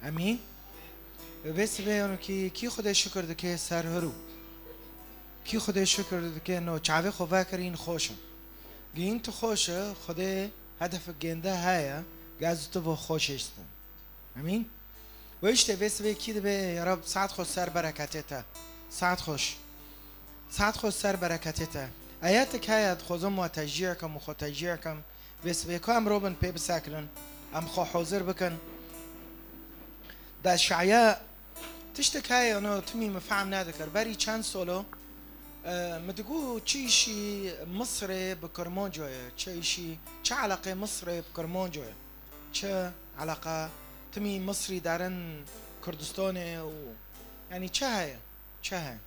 امين. بس بيانو كي خدای شکر دکه سر هرو کی خدای شکر دکه نو چاوی خو وکرین خوشم گین تو خوشه خدای هدف گنده هيا گاز تو خوششتن. امين. وإيش بس بي به يا رب ساعت خوش سر بركاتتا، ساعت خوش، ساعت خوش سر بركاتتا. آياتك هيا خذم وتشجيعكم وخو تشجيعكم بس بيكم روبن بي بساكلن ام خو حاضر بكن دا شعياء تشتك هاي انا تمي مفهم نذكر بري چند سالو مدقو چيشي مصري بكرمانجوية چيشي چه علاقة مصري بكرمانجوية چه علاقة تمي مصري دارن كردستاني و يعني چه هاي چه هاي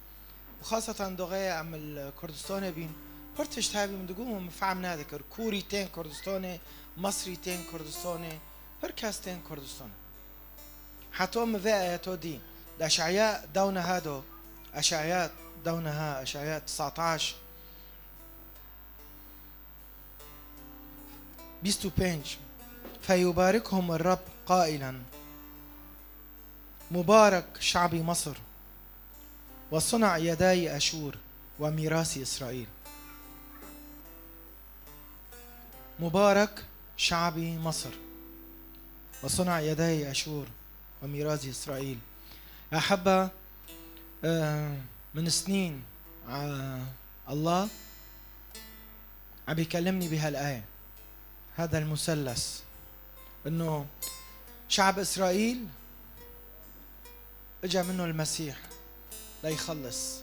وخاصة دغاية عم الكردستاني بين پرتش تابي مدقو مفهم نذكر كوري تين كردستاني مصري تين كردستاني پرکاس تين كردستاني حتى مذا آياتو دي الأشعياء دون هادو أشعياء دونها أشعياء 19 25 فيباركهم الرب قائلا مبارك شعبي مصر وصنع يداي أشور وميراث إسرائيل. مبارك شعبي مصر وصنع يداي أشور وميراث إسرائيل. أحبة من سنين الله عم بيكلمني بهالآية، هذا المثلث، إنه شعب إسرائيل إجا منه المسيح ليخلص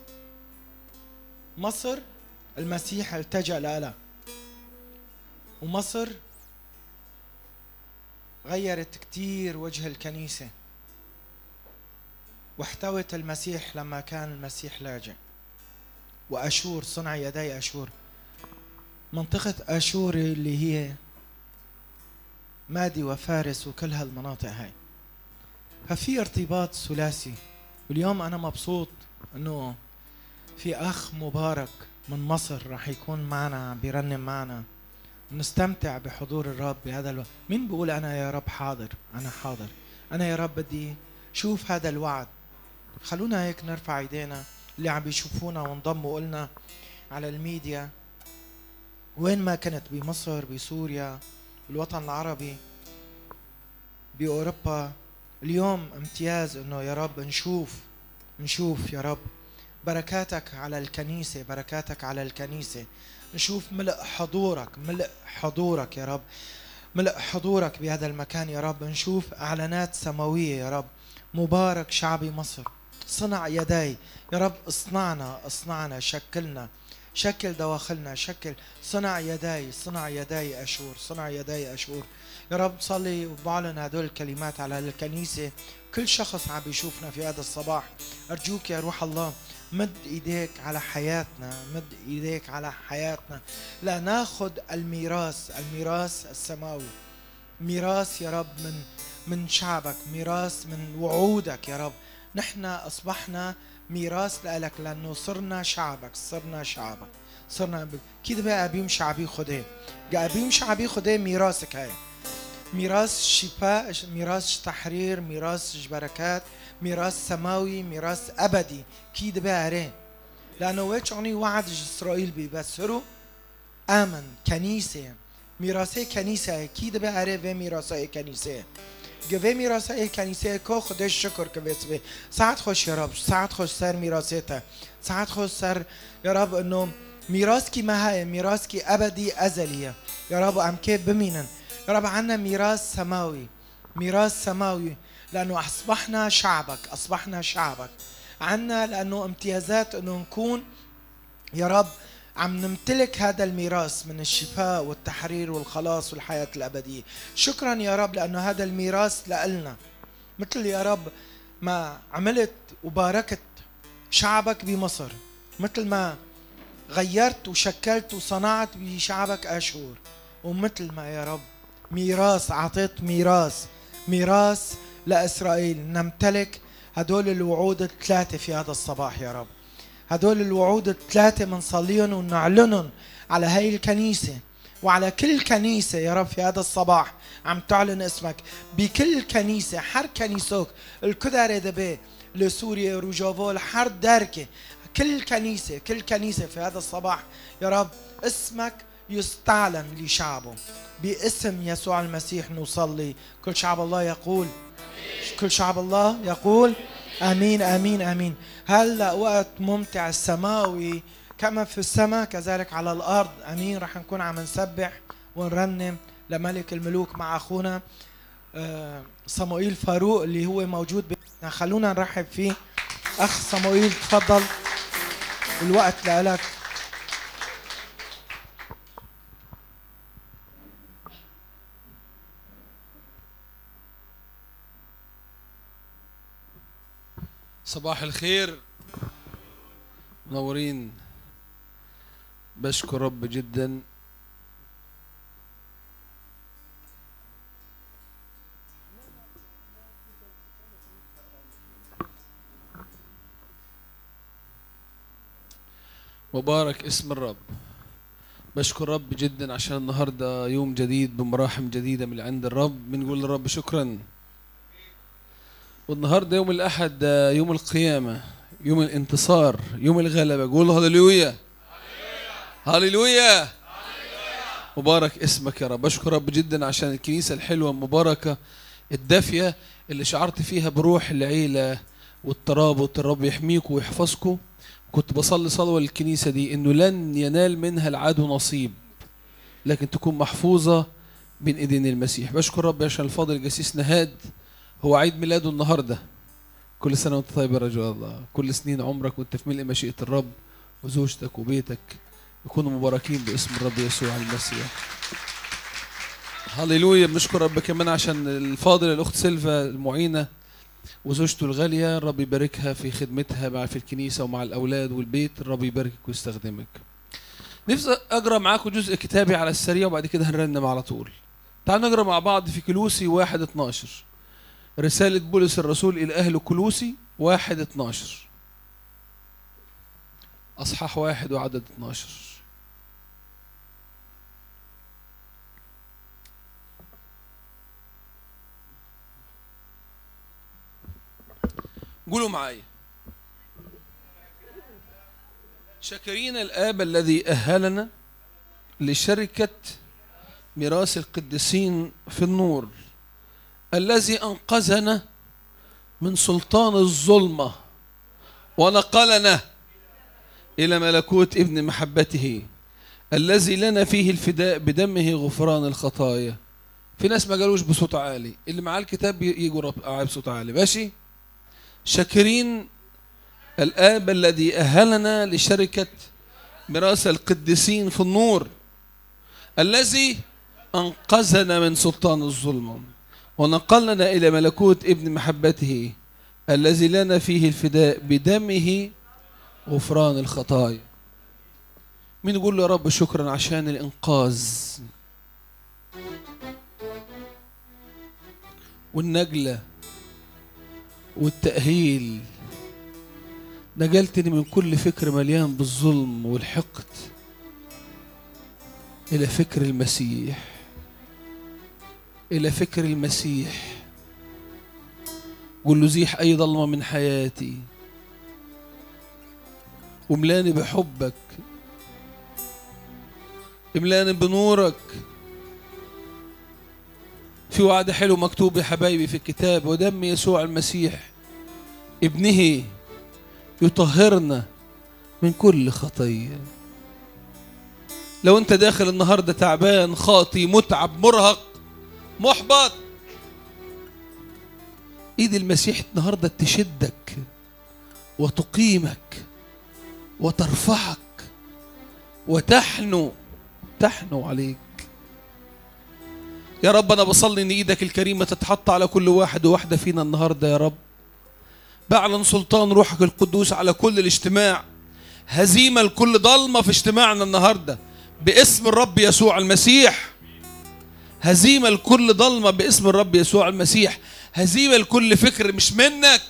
مصر، المسيح التجأ لها، ومصر غيرت كتير وجه الكنيسة واحتوت المسيح لما كان المسيح لاجئ. وأشور صنع يدي أشور، منطقة أشور اللي هي مادي وفارس وكل هالمناطق هاي، ففي ارتباط ثلاثي. واليوم أنا مبسوط إنه في أخ مبارك من مصر راح يكون معنا بيرنم معنا، نستمتع بحضور الرب بهذا الوقت. مين بيقول أنا يا رب حاضر، أنا حاضر، أنا يا رب بدي شوف هذا الوعد؟ خلونا هيك نرفع ايدينا اللي عم بيشوفونا وانضموا لنا على الميديا وين ما كنت، بمصر، بسوريا، بالوطن العربي، بأوروبا. اليوم امتياز انه يا رب نشوف يا رب بركاتك على الكنيسة، بركاتك على الكنيسة، نشوف ملء حضورك، ملء حضورك يا رب، ملء حضورك بهذا المكان يا رب، نشوف اعلانات سماوية يا رب. مبارك شعبي مصر، صنع يداي يا رب، اصنعنا، اصنعنا، شكلنا، شكل دواخلنا، شكل، صنع يداي، صنع يداي أشور، صنع يداي أشور يا رب. صلي وبعلن هدول الكلمات على الكنيسة، كل شخص عم بيشوفنا في هذا الصباح، أرجوك يا روح الله مد إيديك على حياتنا، مد إيديك على حياتنا لا ناخذ الميراث، الميراث السماوي، ميراث يا رب من شعبك، ميراث من وعودك يا رب. نحن أصبحنا ميراث لك لأنه صرنا شعبك، صرنا شعبك، صرنا كده بقى. أبيم شعبي خدي، أبيم شعبي خدي، ميراثك هاي، ميراث شفاء، ميراث تحرير، ميراث بركات، ميراث سماوي، ميراث أبدي. كده بقى رين لأنه وجعني وعد إسرائيل بيبصروا آمن كنيسة، ميراث كنيسة. كده بقى رين ميراث كنيسة، جوه میراث کنیسه که خودش شکر که بسبه. ساعت خوش یا رب، ساعت خوش سر میراثته، ساعت خوش سر یا رب انه میراث کی مها، میراث کی ابدی ازلیه یا رب. ام که بمینن يا رب عنا ميراث سماوي، ميراث سماوي لأنه أصبحنا شعبك، أصبحنا شعبك. عنا لأنه امتيازات أنه نكون يا رب عم نمتلك هذا الميراث من الشفاء والتحرير والخلاص والحياة الأبدية. شكرا يا رب لأنه هذا الميراث لألنا، مثل يا رب ما عملت وباركت شعبك بمصر، مثل ما غيرت وشكلت وصنعت بشعبك أشور، ومثل ما يا رب ميراث أعطيت، ميراث، ميراث لإسرائيل. نمتلك هدول الوعود الثلاثة في هذا الصباح يا رب، هدول الوعود الثلاثة منصليهم ونعلنهم على هاي الكنيسة، وعلى كل كنيسة يا رب في هذا الصباح عم تعلن اسمك بكل كنيسة، حر كنيسوك الكدارة دبي لسوريا روجافو حر داركة، كل كنيسة، كل كنيسة في هذا الصباح يا رب اسمك يستعلن لشعبه. باسم يسوع المسيح نصلي. كل شعب الله يقول، كل شعب الله يقول امين امين امين. هلا وقت ممتع السماوي، كما في السماء كذلك على الارض. امين. رح نكون عم نسبح ونرنم لملك الملوك مع اخونا صموئيل فاروق اللي هو موجود بيننا. خلونا نرحب فيه. اخ صموئيل تفضل، الوقت لك. صباح الخير، منورين. بشكر رب جدا. مبارك اسم الرب. بشكر رب جدا عشان النهارده يوم جديد بمراحم جديدة من عند الرب. بنقول للرب شكرا. والنهارده يوم الاحد، يوم القيامة، يوم الانتصار، يوم الغلبة. قولوا هللويا هللويا. مبارك اسمك يا رب. بشكر رب جدا عشان الكنيسة الحلوة المباركة الدافيه اللي شعرت فيها بروح العيلة والترابط. الرب يحميكم ويحفظكم. كنت بصلي صلوه للكنيسة دي انه لن ينال منها العدو نصيب، لكن تكون محفوظة بين ايدين المسيح. بشكر رب عشان الفاضل الجسيس نهاد، هو عيد ميلاده النهارده. كل سنة وانت طيب يا رجل الله، كل سنين عمرك وانت في ملء مشيئة الرب، وزوجتك وبيتك يكونوا مباركين باسم الرب يسوع المسيح. هللويا. بنشكر رب كمان عشان الفاضل الاخت سيلفا المعينة وزوجته الغالية، الرب يباركها في خدمتها مع في الكنيسة ومع الاولاد والبيت. الرب يباركك ويستخدمك. نفسي اقرا معاكم جزء كتابي على السريع وبعد كده هنرنم على طول. تعالوا نقرا مع بعض في كلوسي 1:12. رسالة بولس الرسول إلى أهل كلوسي 1:12، أصحاح 1 وعدد 12. قولوا معايا: شاكرين الآب الذي أهلنا لشركة ميراث القديسين في النور، الذي أنقذنا من سلطان الظلمة ونقلنا إلى ملكوت ابن محبته، الذي لنا فيه الفداء بدمه غفران الخطايا. في ناس ما قالوش بصوت عالي، اللي معاه الكتاب يجوا بصوت عالي. ماشي؟ شاكرين الآب الذي أهلنا لشركة ميراث القديسين في النور، الذي أنقذنا من سلطان الظلمة ونقلنا إلى ملكوت ابن محبته، الذي لنا فيه الفداء بدمه غفران الخطايا. مين يقول له يا رب شكرا عشان الإنقاذ والنجلة والتأهيل؟ نجلتني من كل فكر مليان بالظلم والحقد إلى فكر المسيح، إلى فكر المسيح. قل له زيح أي ظلمة من حياتي واملاني بحبك، املاني بنورك. في وعد حلو مكتوب يا حبايبي في الكتاب: ودم يسوع المسيح ابنه يطهرنا من كل خطية. لو انت داخل النهاردة تعبان، خاطي، متعب، مرهق، محبط، ايد المسيح النهارده تشدك وتقيمك وترفعك وتحنو عليك. يا رب انا بصلي ان ايدك الكريمة تتحط على كل واحد وواحدة فينا النهارده يا رب. بعلن سلطان روحك القدوس على كل الاجتماع، هزيمة لكل ضلمة في اجتماعنا النهارده باسم الرب يسوع المسيح. هزيمة لكل ضلمة باسم الرب يسوع المسيح. هزيمة لكل فكر مش منك،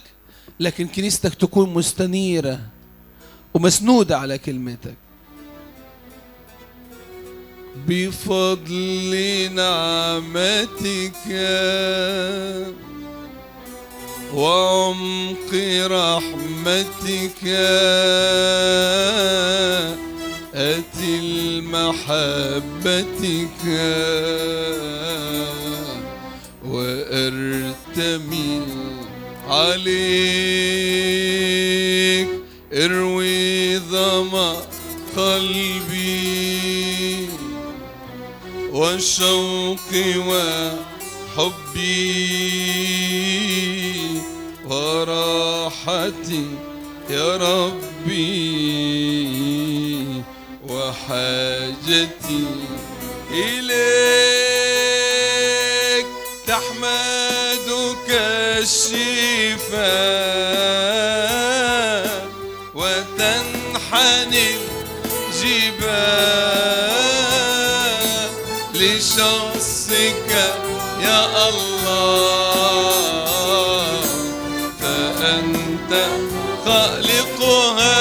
لكن كنيستك تكون مستنيرة ومسنودة على كلمتك. بفضل نعمتك وعمق رحمتك أتي لمحبتك وارتمي عليك. اروي ظما قلبي وشوقي وحبي وراحتي يا ربي وحاجتي إليك. تحمدك الشفاء وتنحني الجبال لشخصك يا الله، فأنت خالقها.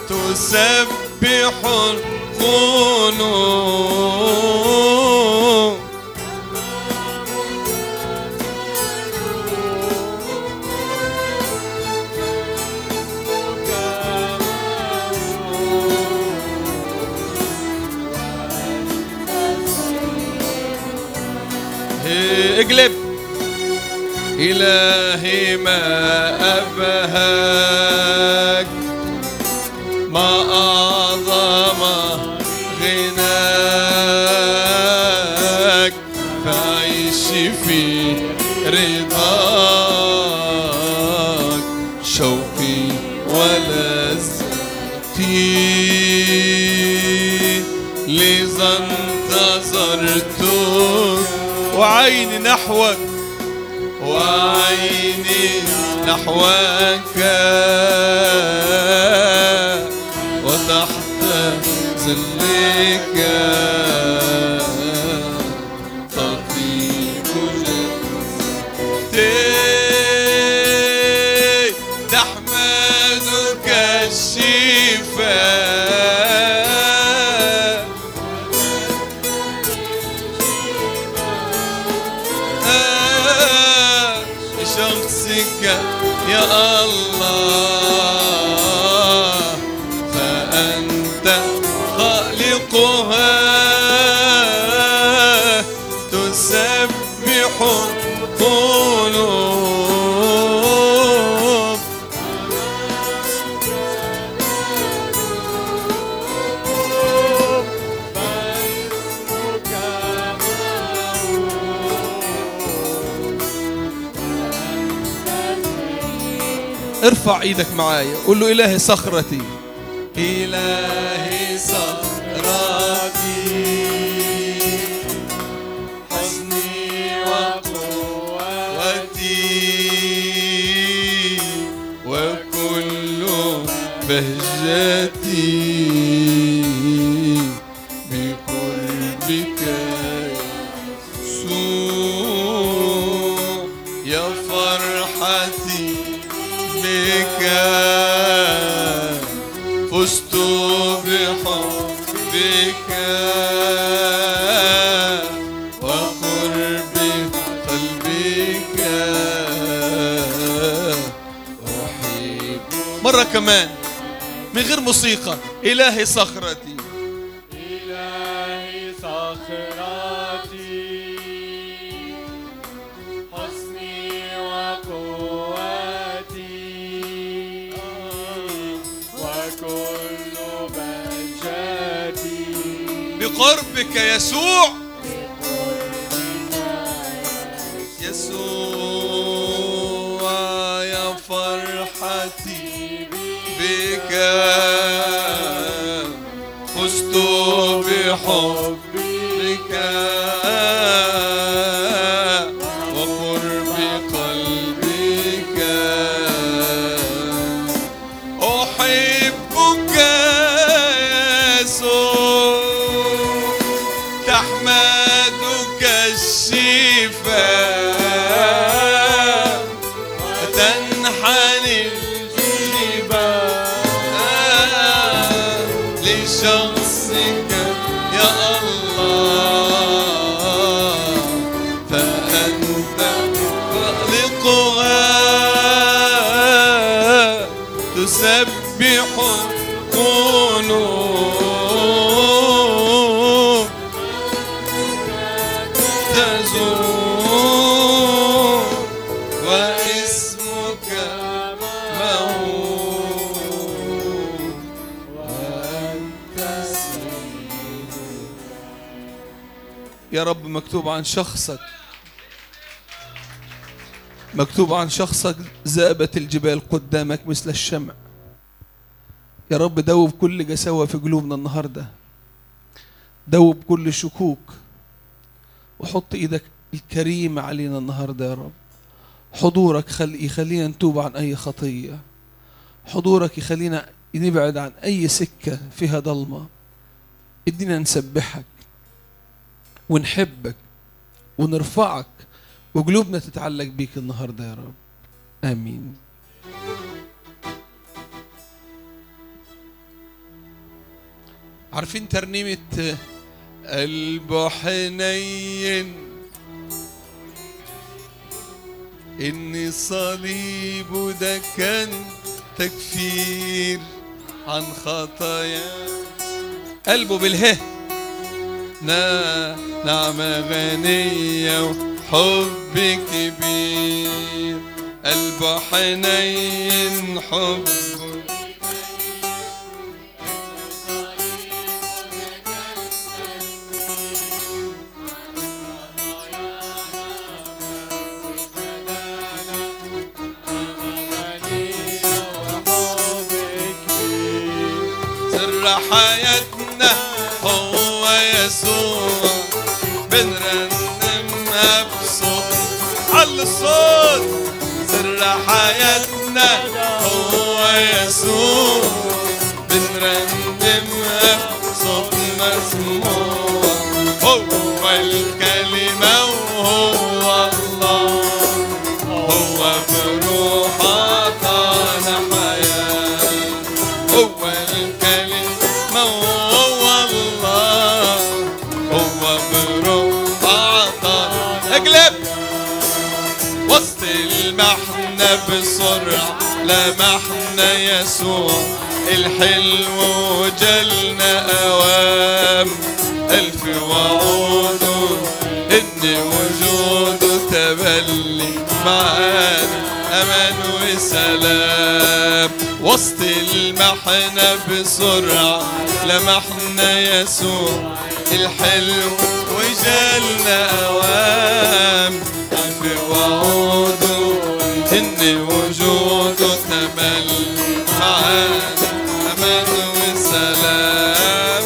تسبح القلوب اقلب. إلهي ما أبهاك، ما أعظم غناك، فعيش في رضاك شوقي ولذتي. لذا انتظرتك وعيني نحوك، وعيني نحوك وتحت ظلك تطيب جنتي. تحمدك الشفاء شخصك يا الله، فأنت خالقها. تسبح القلوب ارفع ايدك معايا قول له إلهي صخرتي، إلهي صخرتي، حصني وقوتي وكل بهجتي بقربك يسوع. يا فرحتي بك فزت بحبك وقرب قلبك أحب. مرة كمان من غير موسيقى. إلهي صخرتي، إلهي صخرتي، حصني وقوتي وكل بهجتي بقربك يسوع. يسوع يا فرحتي بك فزت بحبك وقرب قلبك أحبك يسوع. تحمدك الشفاء تنحني الجبال لشخصك يا رب مكتوب عن شخصك، مكتوب عن شخصك ذابت الجبال قدامك مثل الشمع. يا رب دوب كل جساوة في قلوبنا النهاردة، دوب كل شكوك، وحط ايدك الكريمة علينا النهاردة يا رب. حضورك يخلينا نتوب عن اي خطية، حضورك يخلينا نبعد عن اي سكة فيها ضلمة. ادينا نسبحك ونحبك ونرفعك وقلوبنا تتعلق بيك النهارده يا رب. امين. عارفين ترنيمة قلبه حنين إن صليبه ده كان تكفير عن خطايا؟ قلبه بالهه نعمة غنية وحب كبير، قلبه حنين حبه حياتنا هو يسوع، بنرنمها بصوت على الصوت. سر حياتنا هو يسوع، بنرنمها بصوت مسموع. هو الكلمة وهو الله، هو بروح عطانا حياة. هو الكلمة هو الله، هو بروح عطانا. اقلب وسط المحنة بسرعة لمحنا يسوع الحلو وجلنا أوام. ألف وعوده إن وجوده تبلي معانا أمان وسلام. وسط المحنة بسرعة لمحنا يسوع الحلو وجالنا أوام. ألف وعوده إن وجوده تملي معانا أمان وسلام.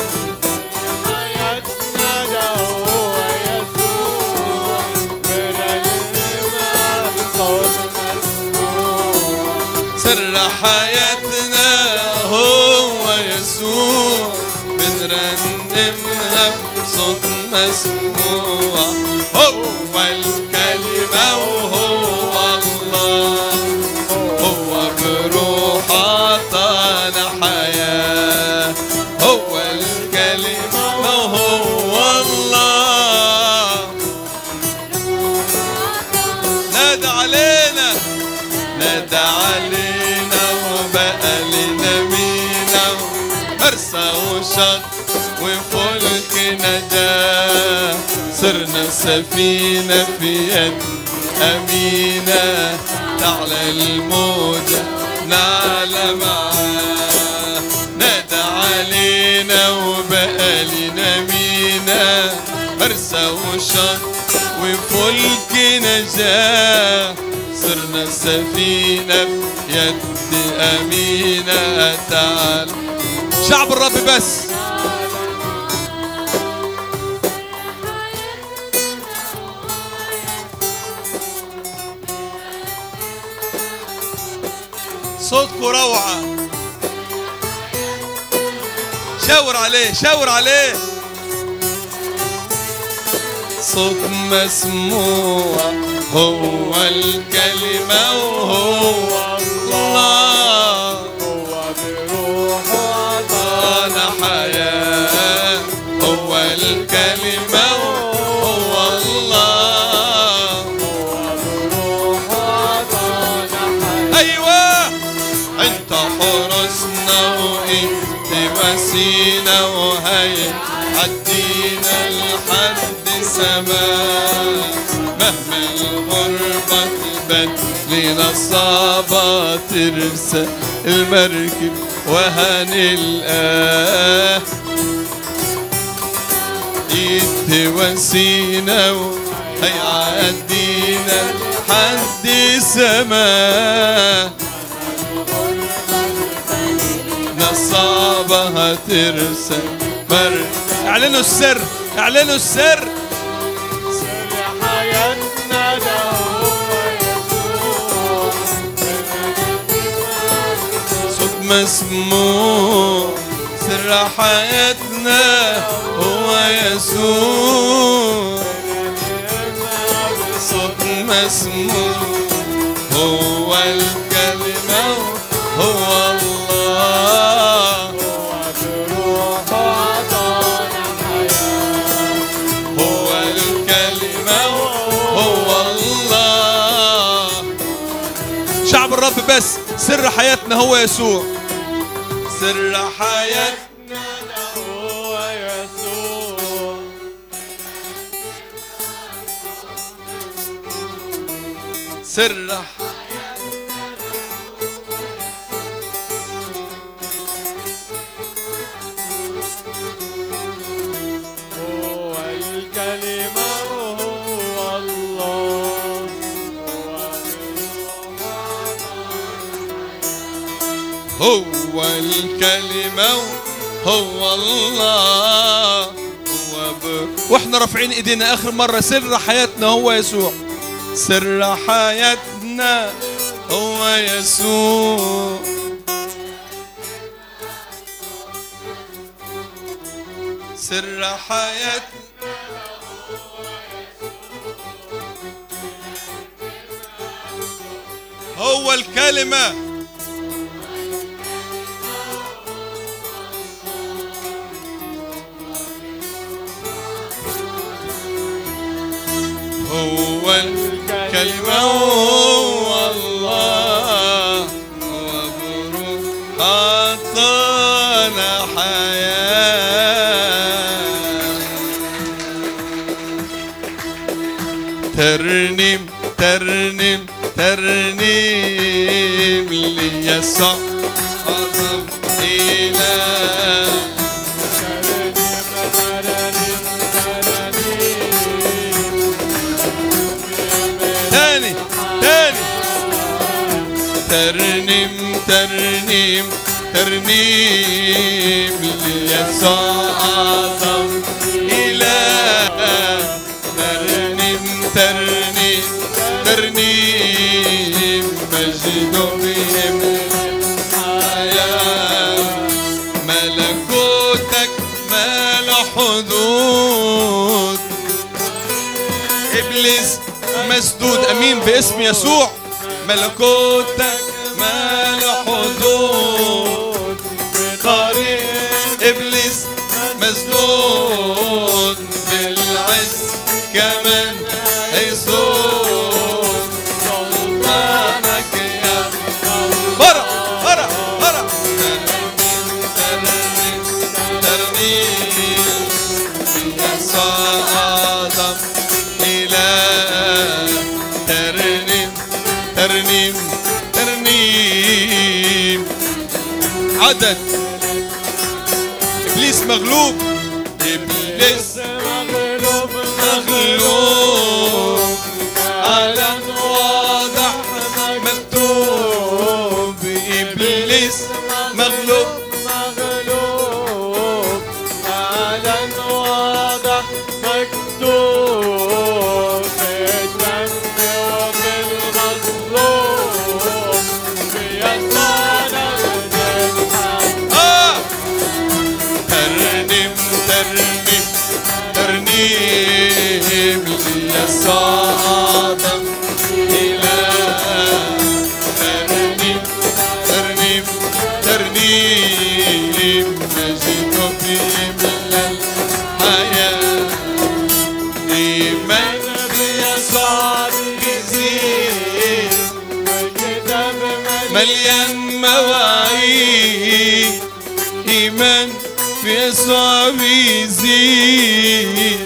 حياتنا ده هو يسوع، بنرنمها بصوت مسموع. سر حياتنا هو يسوع، بنرنمها بصوت مسموع. هو الكلمة وهو الله، هو بروح عطانا حياة. هو الكلمة وهو الله، نادى علينا، نادى علينا وبقى لنا مينا مرسى وشط وفلك نجاة. صرنا سفينة في يد أمينة، تعلى الموجة نعلى معاه. نادى علينا وبقى لنا مينا مرسى وشط وفلك نجاة. صرنا سفينة في يد أمينة، تعالى شعب الرب بس. صوتكم روعة. شاور عليه، شاور عليه. صوت مسموع، هو الكلمة وهو الله، هو بروحه عطانا حياة. هو الكلمة وهو الله، هو بروحه عطانا حياة. أيوة انت حرسنا وانت وسينا وهي عدينا لحد السماء. مهما الغربة تبان لينا الصعبة ترسى المركب وهنلقاه. تواسينا هيعدينا لحد السماء. الصعبة هترسل بر. اعلنوا السر، اعلنوا السر. سر حياتنا ده هو يسوع. صوت مسموع. سر حياتنا هو يسوع. صوت مسموع. هو الكلمة هو الله. هو بروحه عطانا حياة. هو الكلمة هو الله. شعب الرب بس، سر حياتنا هو يسوع. سر حياتنا هو يسوع. سر هو الكلمة وهو الله. هو الكلمة هو الله. هو واحنا رافعين ايدينا اخر مرة، سر حياتنا هو يسوع. سر حياتنا هو يسوع. سر حياتنا هو الكلمة. هو الكلمة هو الله. هو بروح عطانا حياة. ترنم ترنم ترنيم ليسوع أعظم إله. تاني تاني. ترنم ترنم ترنيم ليسوع أعظم إله. ترنم ترنم ترنيم مجده بهم الحياة. ملكوتك ما له حدود. إبليس مسدود. أمين باسم يسوع. ملكوتك ما له حدود. طريق إبليس مسدود. بالعز كمان هيسود. سلطانك يا برا برا برا. ترنيم ترنيم يسوع أعظم إله. ترنيم ترنيم ترنيم. عدد. إبليس مغلوب. إبليس مغلوب مغلوب. علن واضح مكتوب. إبليس مغلوب مغلوب. علن واضح مكتوب. في الدم وفي المظلوم. في يسوع نجد. ترنم ترنم ترنيم ليسوع أعظم إله. ترنم ترنم ترنيم مجده بيملى الحياة. إيمان بيسوع بيزيد. والكتاب مليان مواعيد. إيمان في يسوع بيزيد.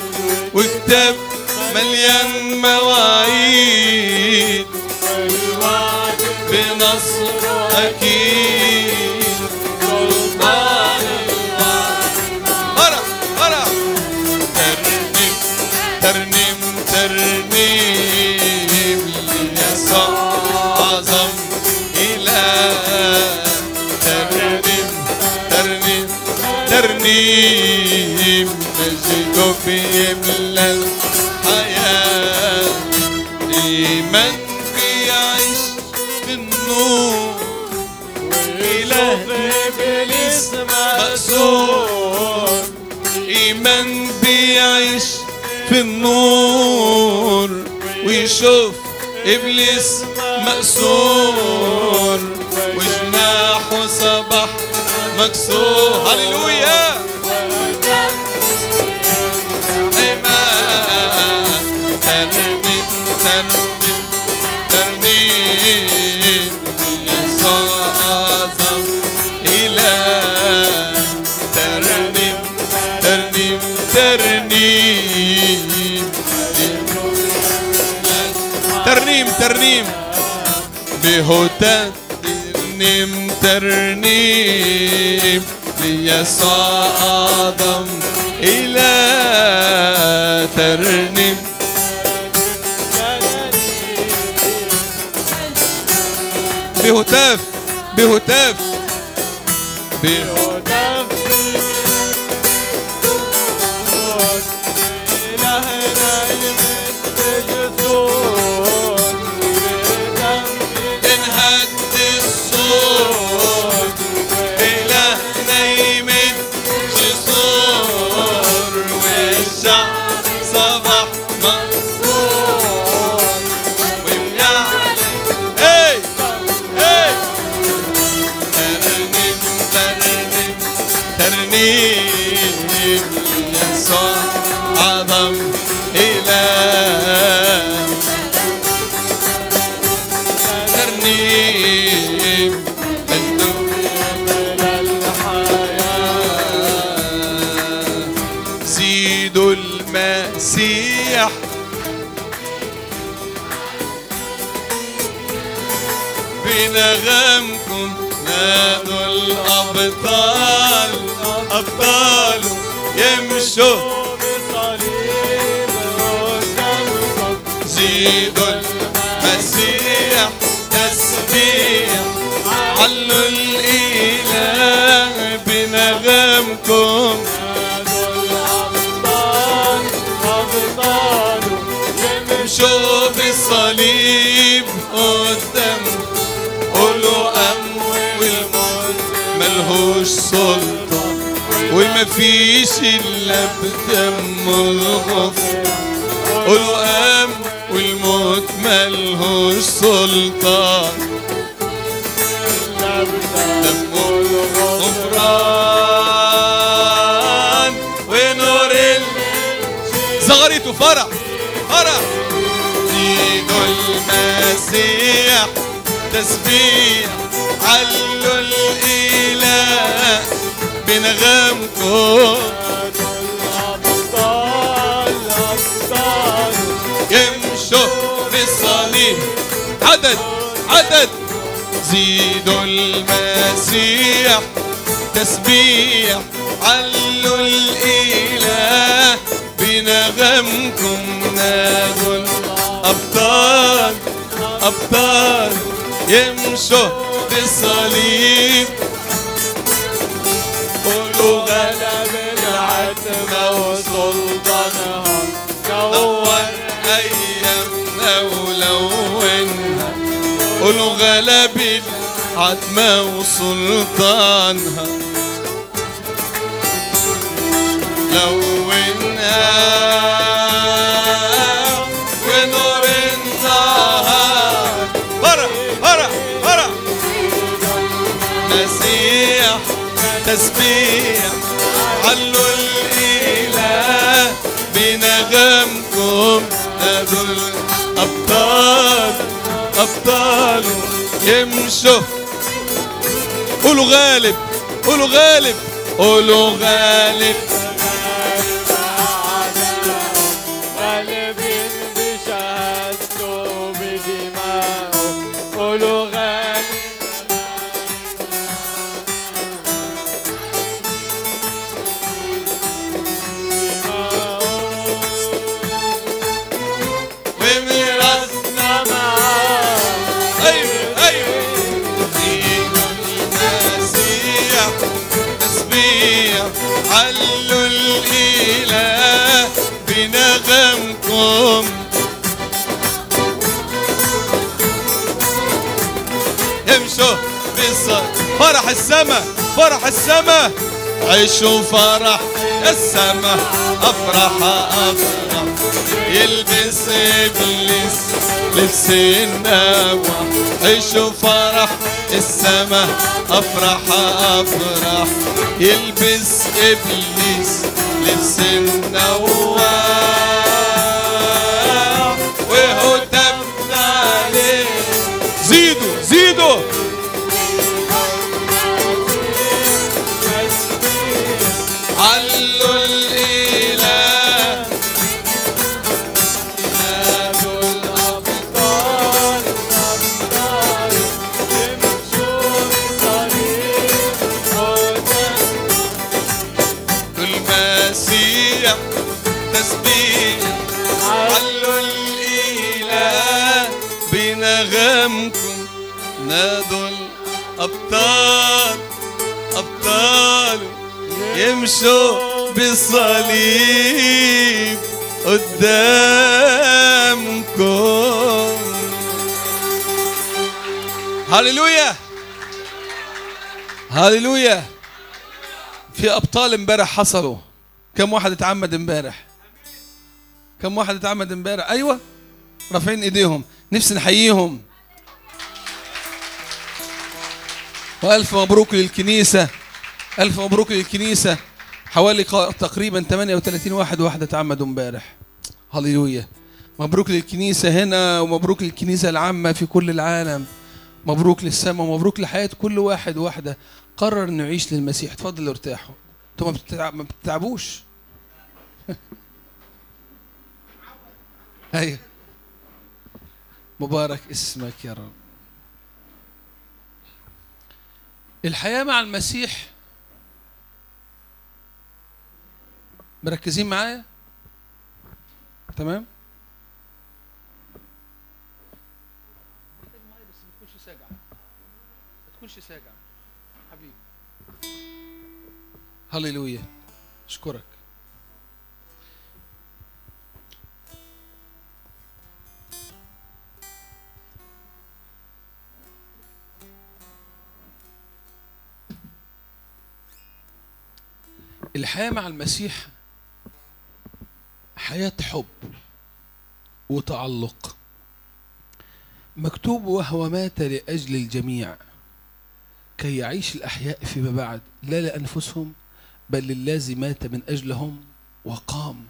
وكتاب مليان مواعيد. والوعد بنصر أكيد. سلطان الوعد. برا برا. ترنيم يسوع أعظم إله. ترنيم ترنيم ترنيم مجده بيملى الحياة. إيمان بيعيش في النور، إله إبليس مأسور. إيمان بيعيش في النور ويشوف إبليس مأسور، وجناحه صباح مكسور. هللويا. إيمان ترنيم ترنيم ترنيم يسوع أعظم إله. ترنيم ترنيم ترنيم ترنيم ترنيم بهتاف ترنيم ترنيم ليسوع أعظم إله. ترنيم بهتاف بهتاف بهتاف انهد السور، إلهنا يمد جسور، والشعب صباح منصور وبيعلن. اي اي ترنيم ترنيم ترنيم يسوع أعظم إله. ترنيم مجده يملى الحياة. زيدوا المسيح بنغمكم، نادوا الأبطال أبطال يمشوا بصليب قدامكم. زيدوا المسيح تسبيح، علوا الإله بنغمكم. نادوا الأبطال أبطال يمشوا بالصليب قدامكم. قولوا قام والموت ملهوش سلطان، ومفيش إلا بدمه الغفران. قولوا قام والموت ملهوش سلطان، دمه الغفران ونور زغريته فرح فرح. زيدوا المسيح تسبيح، علوا الإله بنغمكم. الأبطال أبطال يمشوا بالصليب عدد عدد. زيدوا المسيح تسبيح، علوا الإله بنغمكم. نادوا الأبطال أبطال يمشوا بالصليب. قولوا غلب العتمة وسلطانها، نور أيامنا ولونها. قولوا غلب العتمة وسلطانها، لونها ونور النهار. فرح فرح فرح. مسيح تسبيح، علوا الإله بنغمكم. نادوا الأبطال أبطال يمشوا. قولوا غالب قولوا غالب قولوا غالب. غالبين بشهادته بدمائه. قولوا غالب وميراثنا معاه. علوا الإله بنغمكم. امشوا بالصلاة، فرح السما، فرح السما، عيشوا فرح السما، أفرح أفرح، يلبس إبليس لبس النوى، عيشوا فرح السما، أفرح أفرح، يلبس إبليس لبس النوى، وهتفنا عليه. زيدوا زيدوا. علوا الإله، نادوا الأبطال أبطال يمشوا بصليب قدام المسيح تسبيح. علوا الإله بنغمكم، نادوا الأبطال أبطال يمشوا بالصليب قدامكم. هللويا هللويا. في أبطال امبارح حصلوا. كم واحد اتعمد امبارح؟ كم واحد اتعمد امبارح؟ أيوة، رافعين إيديهم، نفسي نحييهم. وألف مبروك للكنيسة، ألف مبروك للكنيسة. حوالي تقريبا 38 واحد وواحدة اتعمدوا امبارح. هللويا. مبروك للكنيسة هنا، ومبروك للكنيسة العامة في كل العالم. مبروك للسماء، ومبروك لحياة كل واحد وواحدة قرر انه يعيش للمسيح. اتفضلوا ارتاحوا، انتوا ما بتتعبوش. ايوه، مبارك اسمك يا رب. الحياة مع المسيح، مركزين معايا؟ تمام؟ بس ما تكونش ساجعة، ما تكونش ساجعة حبيبي. هللويا، اشكرك. الحياة مع المسيح حياة حب وتعلق. مكتوب وهو مات لأجل الجميع كي يعيش الأحياء فيما بعد، لا لأنفسهم بل للذي مات من أجلهم وقام.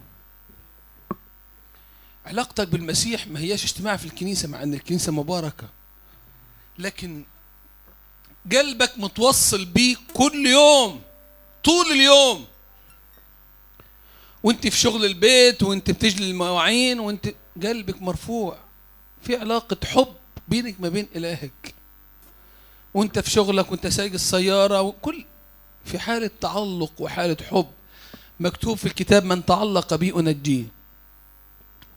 علاقتك بالمسيح ما هياش اجتماع في الكنيسة، مع أن الكنيسة مباركة، لكن قلبك متوصل بيه كل يوم طول اليوم، وانت في شغل البيت، وانت بتجلي المواعين، وانت قلبك مرفوع في علاقة حب بينك ما بين إلهك، وانت في شغلك، وانت سايق السيارة، وكل في حالة تعلق وحالة حب. مكتوب في الكتاب من تعلق بي أنجيه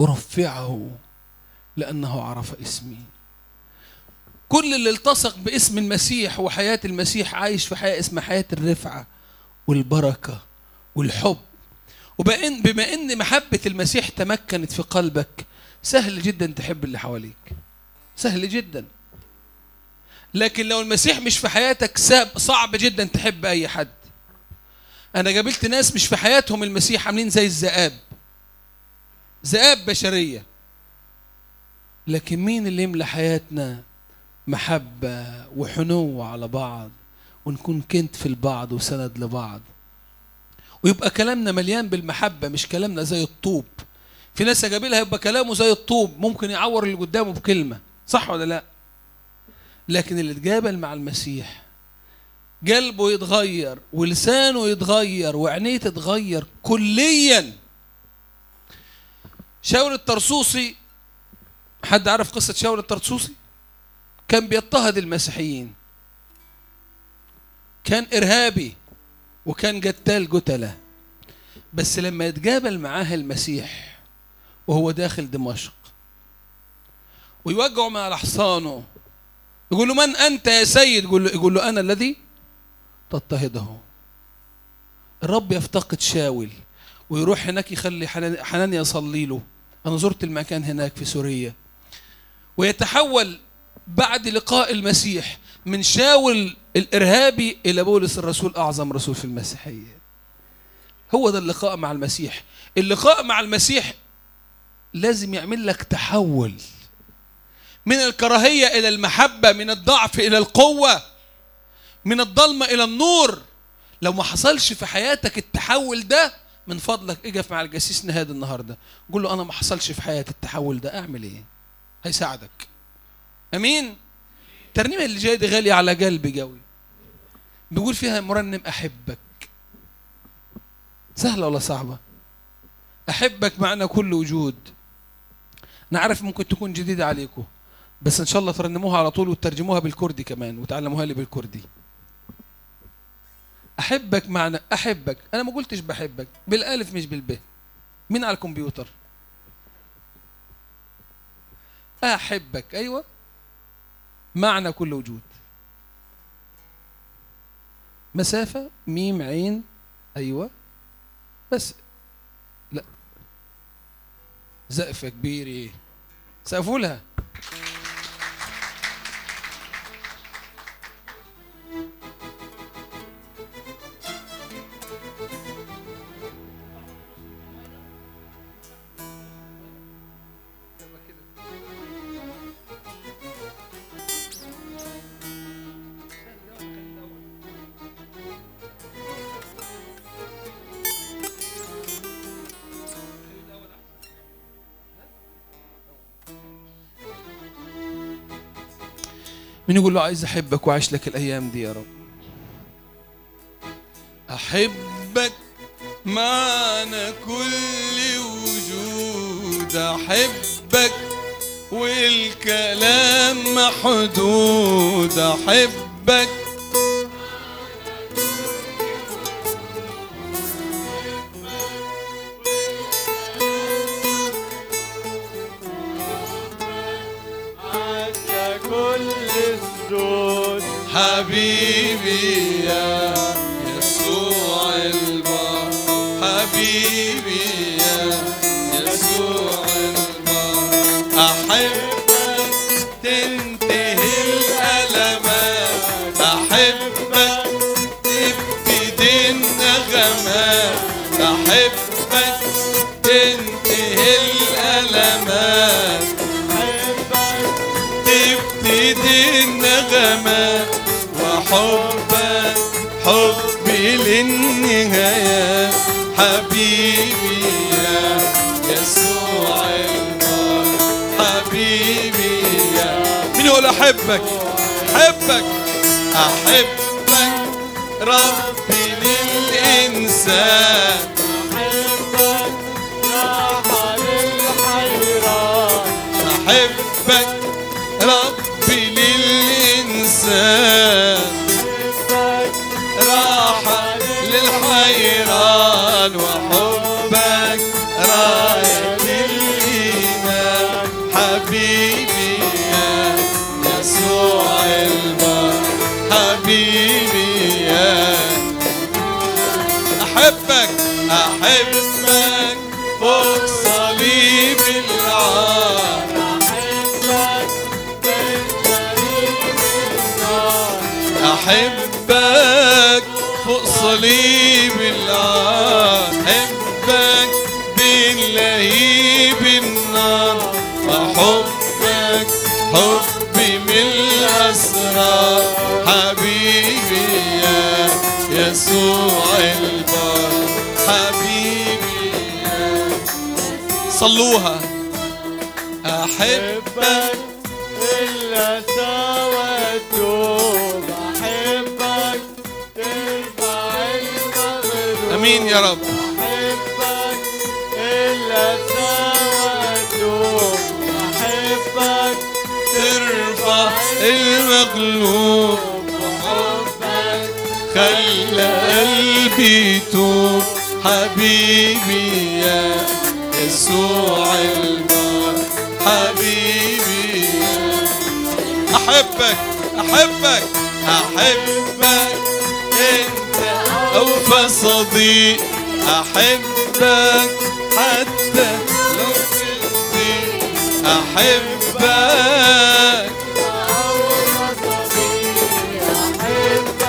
أرفعه لأنه عرف اسمي. كل اللي التصق باسم المسيح وحياة المسيح عايش في حياة اسمها حياة الرفعة والبركة والحب. وبما ان محبة المسيح تمكنت في قلبك، سهل جدا تحب اللي حواليك، سهل جدا. لكن لو المسيح مش في حياتك صعب جدا تحب اي حد. انا قابلت ناس مش في حياتهم المسيح، عاملين زي الذئاب، ذئاب بشرية. لكن مين اللي يملى حياتنا محبة وحنو على بعض، ونكون كنت في البعض وسند لبعض، ويبقى كلامنا مليان بالمحبة، مش كلامنا زي الطوب. في ناس اقابلها يبقى كلامه زي الطوب، ممكن يعور اللي قدامه بكلمة، صح ولا لا؟ لكن اللي اتقابل مع المسيح قلبه يتغير ولسانه يتغير وعينيه تتغير كليا. شاول الطرسوسي، حد عارف قصة شاول الطرسوسي؟ كان بيضطهد المسيحيين، كان إرهابي وكان قتال قتلة. بس لما يتقابل معاه المسيح وهو داخل دمشق ويوقعه مع حصانه، يقول له من أنت يا سيد؟ يقول له أنا الذي تضطهده. الرب يفتقد شاول ويروح هناك يخلي حنانيا يصلي له. أنا زرت المكان هناك في سوريا. ويتحول بعد لقاء المسيح من شاول الإرهابي إلى بولس الرسول، أعظم رسول في المسيحية. هو ده اللقاء مع المسيح. اللقاء مع المسيح لازم يعمل لك تحول من الكراهية إلى المحبة، من الضعف إلى القوة، من الظلمة إلى النور. لو ما حصلش في حياتك التحول ده، من فضلك اقف مع الجسيس نهاد النهارده، قول له أنا ما حصلش في حياتي التحول ده، أعمل إيه؟ هيساعدك. أمين. الترنيمة اللي جاية دي غالية على قلبي قوي، بيقول فيها مرنم أحبك. سهلة ولا صعبة؟ أحبك معنى كل وجود. أنا عارف ممكن تكون جديدة عليكم، بس إن شاء الله ترنموها على طول وترجموها بالكردي كمان وتعلموها لي بالكردي. أحبك معنى أحبك، أنا ما قلتش بحبك بالألف مش بالب. مين على الكمبيوتر؟ أحبك، أيوة، معنى كل وجود. مسافة ميم عين، أيوة، بس لا زقفة كبيرة، سقفوا لها. مين يقول له عايز أحبك وعيش لك الأيام دي يا رب؟ أحبك معنى كل وجود، أحبك والكلام محدود، أحبك حبيبي يا يسوع البار، حبيبي يا يسوع البار، أحبك تنتهي الألمات، أحبك تبتدي النغمات، أحبك تنتهي الألمات، أحبك تبتدي النغمات، وحبك حبي للنهاية، حبيبي يا يسوع البار، حبيبي يا. مين يقول أحبك؟ أحبك، أحبك ربي للإنسان، أحبك راحة للحيران، أحبك ربي للإنسان، راحة للحيران، وحبك راية الإيمان، حبيبي يا يسوع البار، حبيبي يا. أحبك، أحبك فوق صليب العار، أحبك بالجليل النار، أحبك فوق صليب العار، أحبك باللهيب النار، وحبك حبي من الأسرار، حبيبي يا يسوع البار، حبيبي يا. صلوها. أحبك إلا سوى التوب، أحبك ترفع المغلوب، أمين يا رب، أحبك إلا سوى التوب، أحبك ترفع المغلوب، وحبك خلى قلبي يتوب، حبيبي يا يسوع البار، حبيبي يا. أحبك، أحبك، أحبك أنت أوفى صديق، أحبك حتى لو في الضيق، أحبك أوفى صديق، أحبك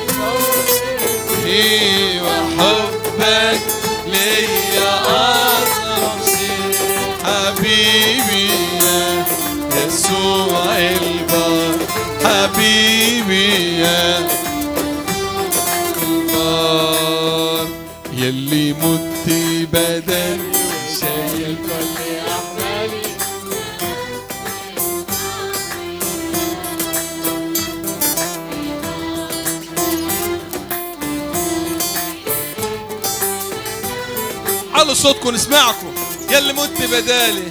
لو في الضيق، وحبك ليا أعظم شيء، حبيبي يا يسوع البار، حبيبي يا البار، يلي مت بدل شايل كل أحمالي. علوا صوتكم نسمعكم. يلي مت بدالي،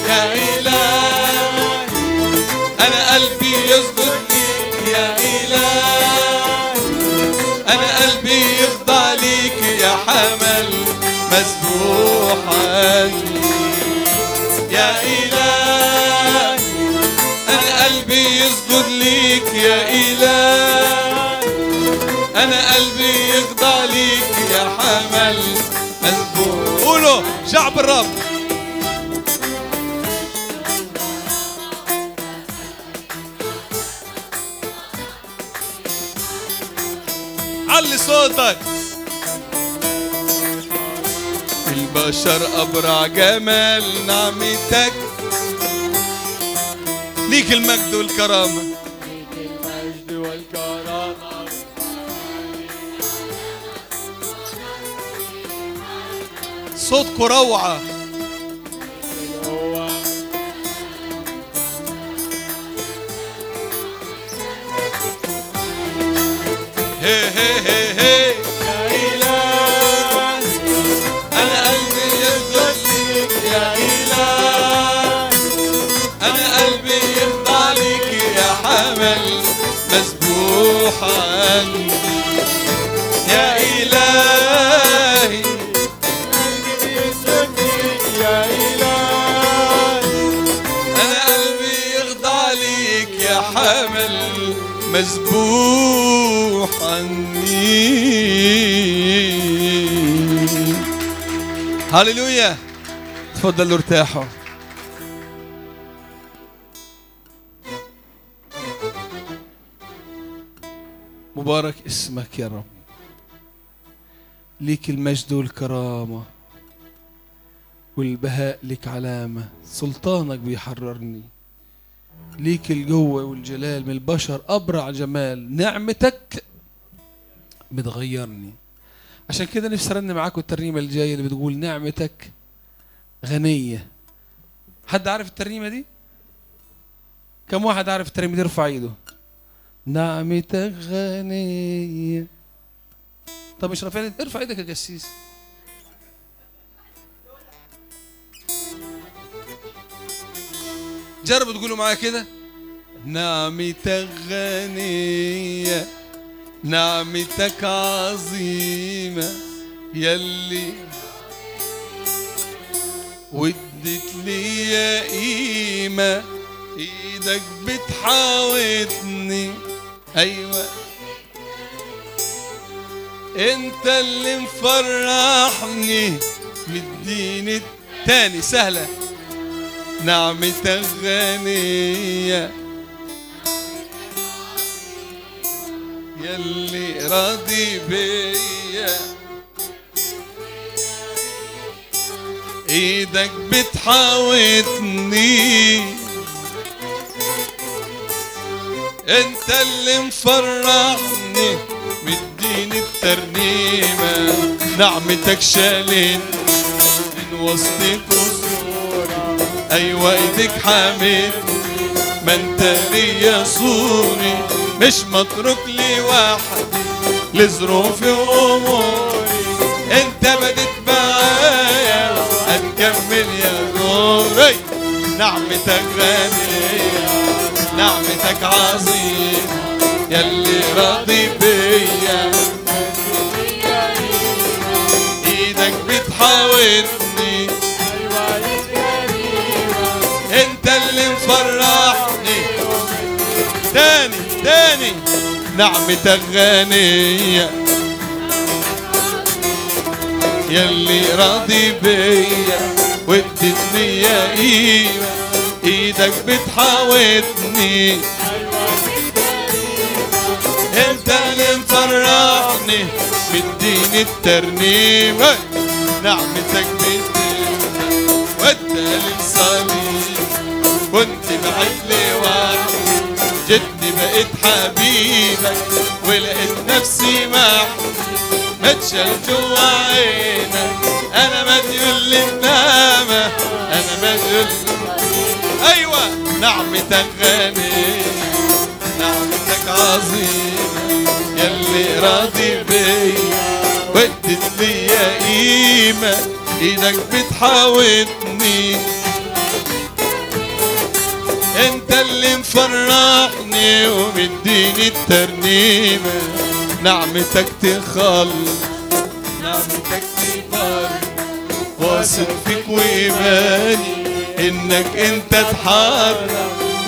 يا إله أنا قلبي يسجد ليك، يا إله أنا قلبي يخضع ليك، يا حمل مذبوح عني، يا إله أنا قلبي يسجد ليك، يا إله أنا قلبي يخضع ليك، يا حمل مذبوح. قولوا شعب الرب. علي صوتك. البشر أبرع جمال نعمتك، ليك المجد والكرامة، ليك المجد والكرامة. صوتكوا روعة. هي هي هي هي يا إله أنا قلبي يسجد ليك، يا إله أنا قلبي يخضع ليك، يا حمل مذبوح عني، يا إلهي قلبي يسجد ليك، يا إله أنا قلبي يخضع ليك، يا حمل مذبوح عني. هللويا. تفضلوا ارتاحوا. مبارك اسمك يا رب، ليك المجد والكرامة والبهاء لك علامة، سلطانك بيحررني، ليك القوة والجلال، من البشر أبرع جمال، نعمتك بتغيرني. عشان كده نفسي أرنم معاكم الترنيمة الجاية اللي بتقول نعمتك غنية. حد عارف الترنيمة دي؟ كم واحد عارف الترنيمة دي؟ يرفع ايده. نعمتك غنية. طب مش رافع ايدك؟ ارفع ايدك يا جسيس. جربوا تقولوا معايا كده: نعمتك غنية، نعمتك عظيمة، يلي ودت لي قيمة، ايدك بتحاوطني، ايوه انت اللي مفرحني، مديني تاني سهلة. نعمتك غنية يلي راضي بيا، ايدك بتحاوطني، انت اللي مفرحني، مديني الترنيمة، نعمتك شالت من وسط قصوري، ايوه ايدك حامد، ما انت ليا صوري، مش متروك لي وحدي لظروفي واموري، انت بدت معايا هتكمل يا نوري، نعمتك غنية، نعمتك عظيمة يلي راضي بيا، ايدك بتحاوطني، انت اللي مفرحني. تاني تاني، نعمتك غنية يلي راضي بيا، واديتني يا قيمة، ايدك بتحاوطني، انت اللي مفرحني، مديني الترنيمة، نعمتك بتديني وادالي الصليب. كنت بعيد لوحدي، جيتني بقيت حبيبك، ولقيت نفسي معك، ما تشال جوا عينك، انا مديون للنعمة، انا مديون. ايوه، نعمتك غنية، نعمتك عظيمة يلي راضي بيا، واديت ليا قيمة، ايدك بتحاوطني، انت اللي مفرحني ومديني الترنيمة، نعمتك تخلص، نعمتك تبارك، واثق فيك وإيماني انك انت تحرر،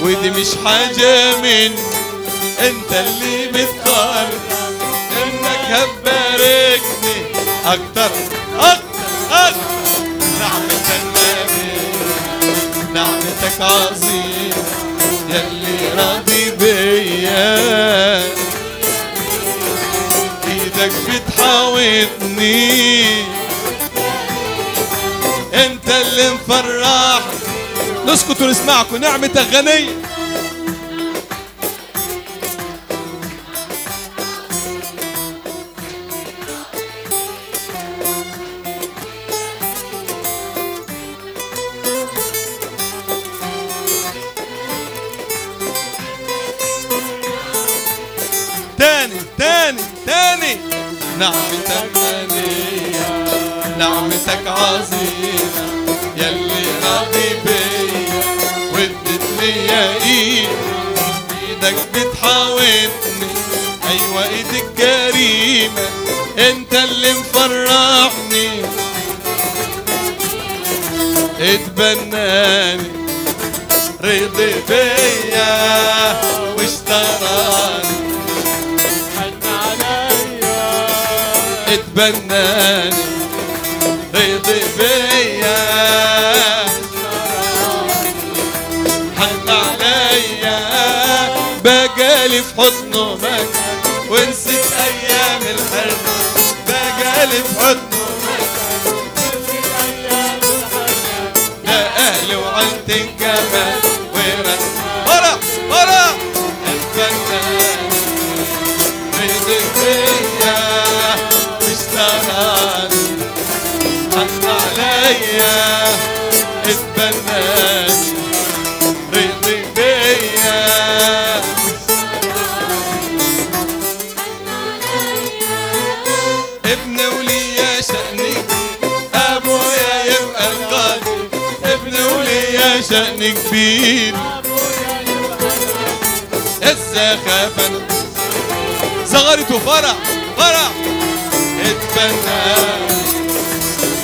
ودي مش حاجة مني، انت اللي بتقرر انك هتباركني اكتر اكتر اكتر. نعمتك غنية، نعمتك عظيمة يلي راضي بيا، ايدك بتحاوطني، انت اللي مفرحني. نسكت ونسمعكم. نعمتك غنية. تاني تاني تاني، نعمتك غنية، نعمتك عظيمة يلي راضي بيا، واديت ليا ايد، ايدك بتحاوطني، ايوه ايدك كريمة، انت اللي مفرحني، اتبناني، رضي بيا واشتراني، اتبناني، رضي بيا، حن عليا، بقالي في حضنه مكان، ونسيت ايام الحرب، بقالي في حضنه مكان، ونسيت ايام الحرب، ده اهلي وعيلتي كمان، ورا ورا ورا، اتبناني، رضي بيا، اشتراني، حن عليا، اتبناني، رضي بيا. ابن وليا شأني، ابويا يبقى القاضي، ابن وليا شأني كبير، السخافة صغرت وفرح فرح، اتبناني،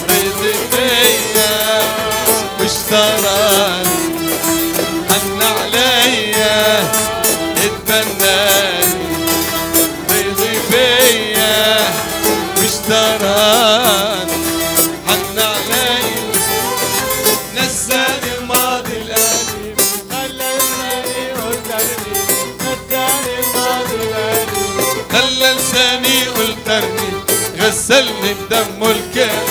رضي بيا، واشتراني، حن عليا، اتبناني، رضي بيا، واشتراني، حن عليا، نساني الماضي القديم، خلى لساني يقول ترنيم، نساني الماضي القديم، خلى لساني يقول ترنيم، غسلني بدمه الكريم،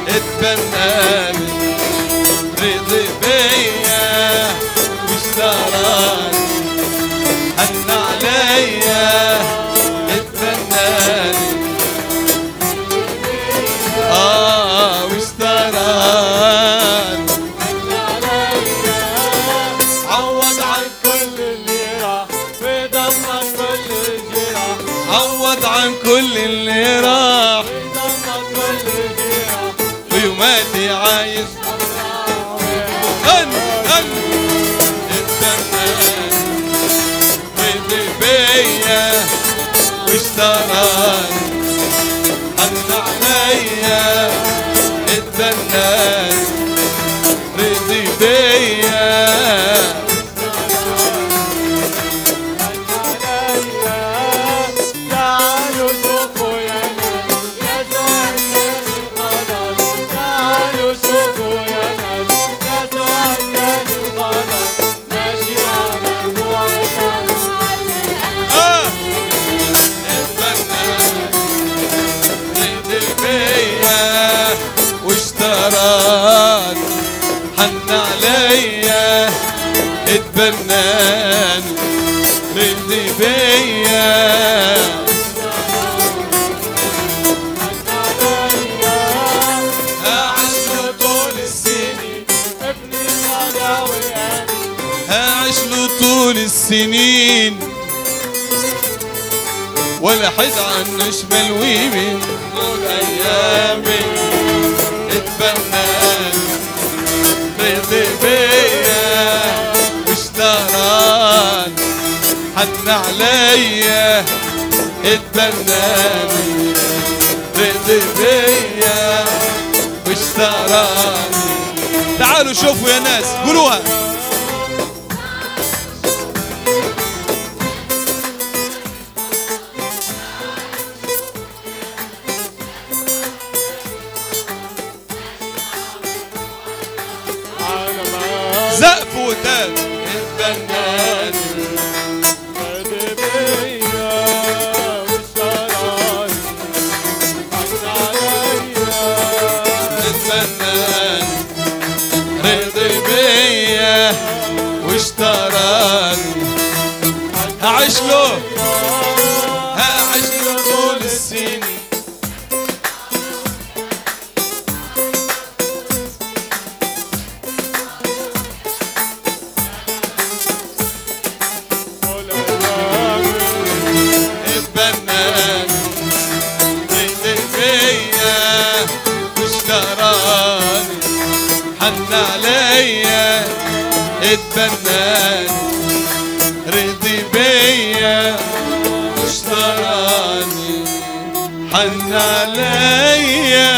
اتبناني، رضي بيا، واشتراني، حن عليا، اتبناني، واشتراني، حن عليا، عوض عن كل اللي راح، ودمر كل الجراح، عوض عن كل اللي راح، ودمر كل الجراح، ويوماتي عايش. غني غني. عليا واشتراني، حن عليا اتبناني، رضي بيا. تعالوا شوفوا يا ناس يسوع الثاني الخلاص، تعالوا شوفوا يا ناس يسوع الثاني الخلاص، ماشي مع مجموعة. رضي بيا واشتراني، حن عليا اتبناني، رضي بيا. هعيش له طول السنين، ابني انا وأنا، هعيش له طول السنين، ولا حد عنه شمال ويمين طول ايامي. اتبناني، رضي بيا واشتراني، حن عليا اتبناني، رضي بيا واشتراني. تعالوا شوفوا يا ناس، قولوها. زقف وتاج. اتبناني، رضي بيا واشتراني، حن عليا اتبناني، رضي بيا واشتراني، هعيش له، هعيش له طول السنين. اتبناني، رضي بيا واشتراني، حن عليا اتبناني، رضي بيا واشتراني، حن عليا